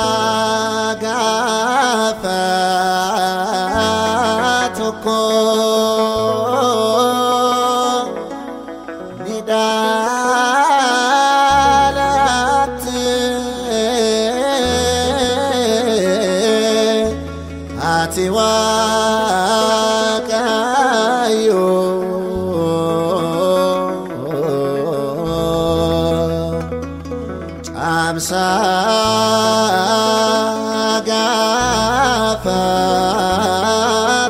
Caamsaa gaafa tokko ni dhalatte ati Waaqayyo. Caamsaa gaafa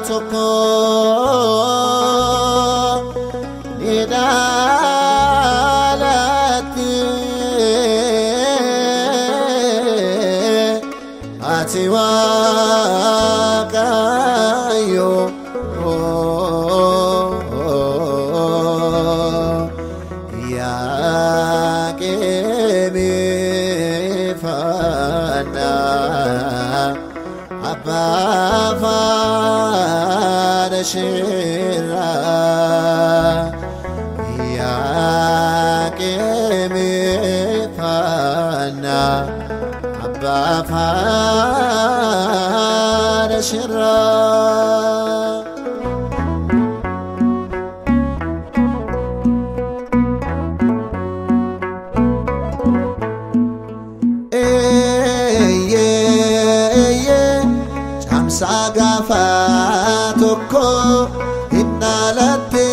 tokko ni dhalatte ati Waaqayyo. Abbaa faana shirraa Iyyaaqeemee faana abbaa faana shirraa. Caamsaa gaafa tokko hin dhalatte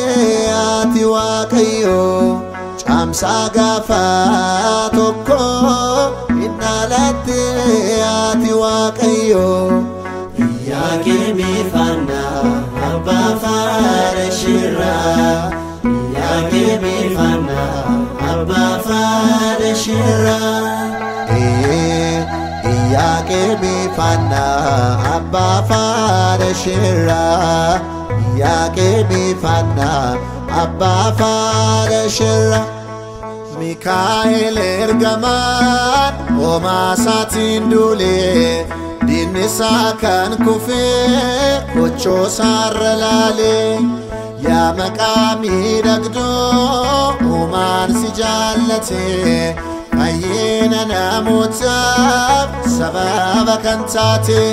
ati Waaqayyo. Caamsaa gaafa tokko hin dhalatte ati Waaqayyo. Iyyaaqeemee faana abbaa faana shirraa. Iyyaaqeemee faana abbaa faana shirraa. Iyyaaqeemee faana abbaa faana shirraa. Iyyaaqeemee faana abbaa faana shirraa. Mikaa'el ergamaan homaa isaatiin duulee diinni isaa kan kufee kochoo isaarra laalee. Yaa maqaa miidhagdoo uumaan si jaallatee fayyina namootaaf sababa kan taate.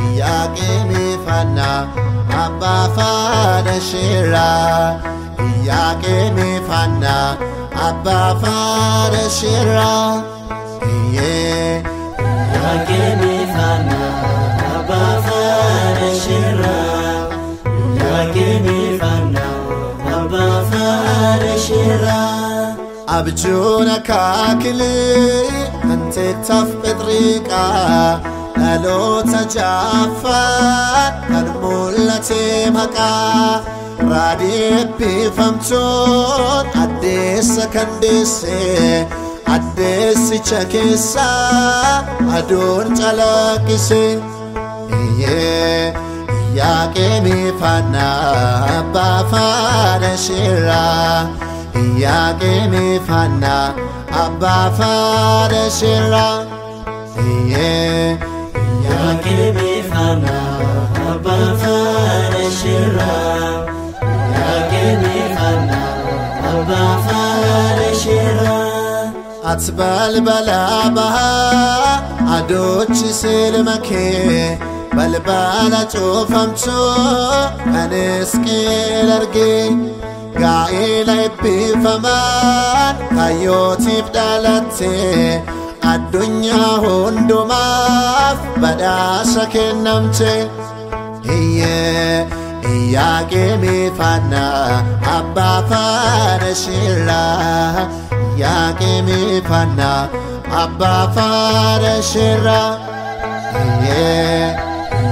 Iyyaaqeemee faana abbaa faana shirraa. Iyyaaqeemee faana abbaa faana shirraa. Iyyaaqeemee faana abbaa faana shirraa. Iyyaaqeemee faana abbaa faana shirraa. Abjuun akaakilee hanteettaaf phexriiqaa dhaloota jaaffaan kan mul'ate maqaa raadii eebbifamtoon addeessa kan deesse addeessicha keessaa aduun calaqqise. Iyyaaqeemee faana abbaa faana shirraa. Iyyaaqeemee faana abbaa faana shirraa. Iyyaaqeemee faana abbaa faana shirraa. Iyyaaqeemee faana abbaa faana shirraa. Ati balbala bahaa adochi silma kee balbala cufamtuu kan Hisqi'eel argee. Gaa'ela eebbifamaan kayyootiif dhalatte addunyaa hundumaaf badhaasa kennamte. Iyyaaqeemee faana abbaa faana shirraa. Iyyaaqeemee faana abbaa faana shirraa.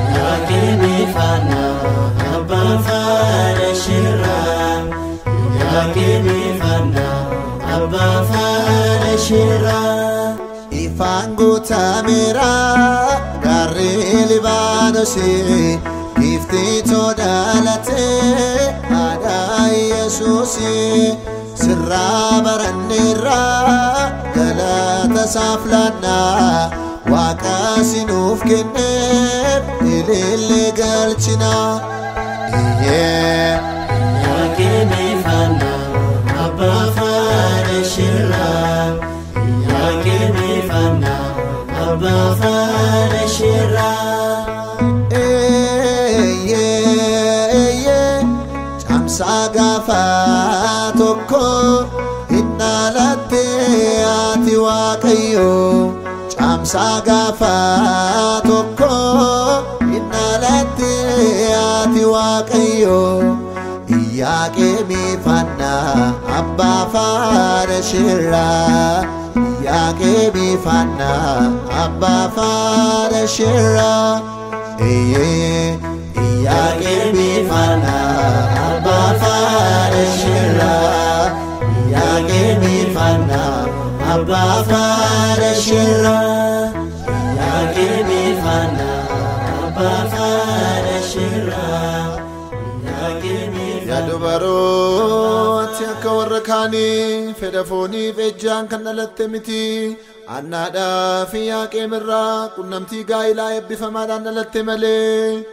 Iyyaaqeemee faana abbaa faana shirraa. Iyyaaqeemee faana abbaa faana shirraa. Ifaan guutameera gaarri Libaanosii giiftiitoo dhalatee haadha Yesuusii sirraa baranneerra galata isaaf laannaa Waaqa sinuuf kenneef ilillee galchinaa. Iyyaaqeemee faana abbaa faana shirraa. abbaa faana shirraa. Caamsaa gaafa tokko hin dhalatte ati Waaqayyo. Caamsaa gaafa tokko hin dhalatte ati Waaqayyo. Iyyaaqeemii faana abbaa faana shirraa. Iyyaaqeemii faana abbaa faana shirraa. Iyyaaqeemii faana abbaa faana shirraa. Iyyaaqeemii faana abbaa faana shirraa. Iyyaaqeemii faana abbaa faana shirraa. Yaa dubaroo, ati akka warra kaanii fedha fooniif ejjaan kan dhalatte miti. Annaadhaa fi Yaaqeem irraa qunnamtii gaa'ilaa eebbifamaadhaan dhalatte malee.